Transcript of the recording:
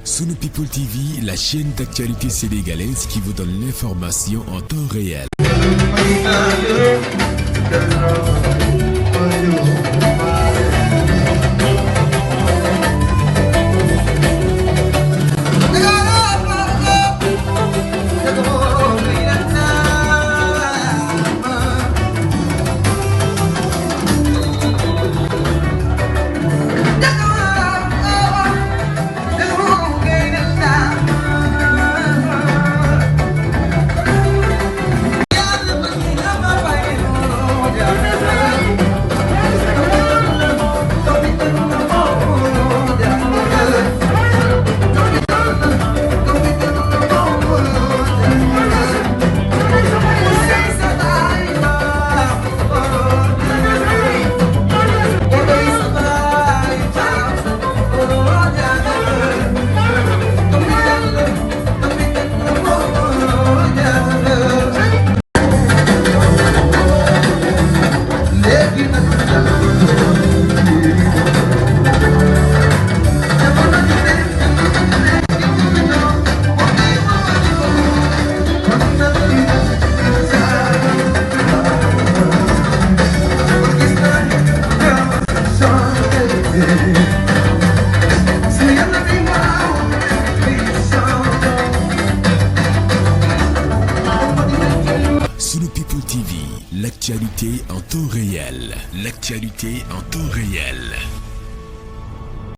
Sunu People TV, la chaîne d'actualité sénégalaise qui vous donne l'information en temps réel. Sunu People TV, l'actualité en temps réel. L'actualité en temps réel.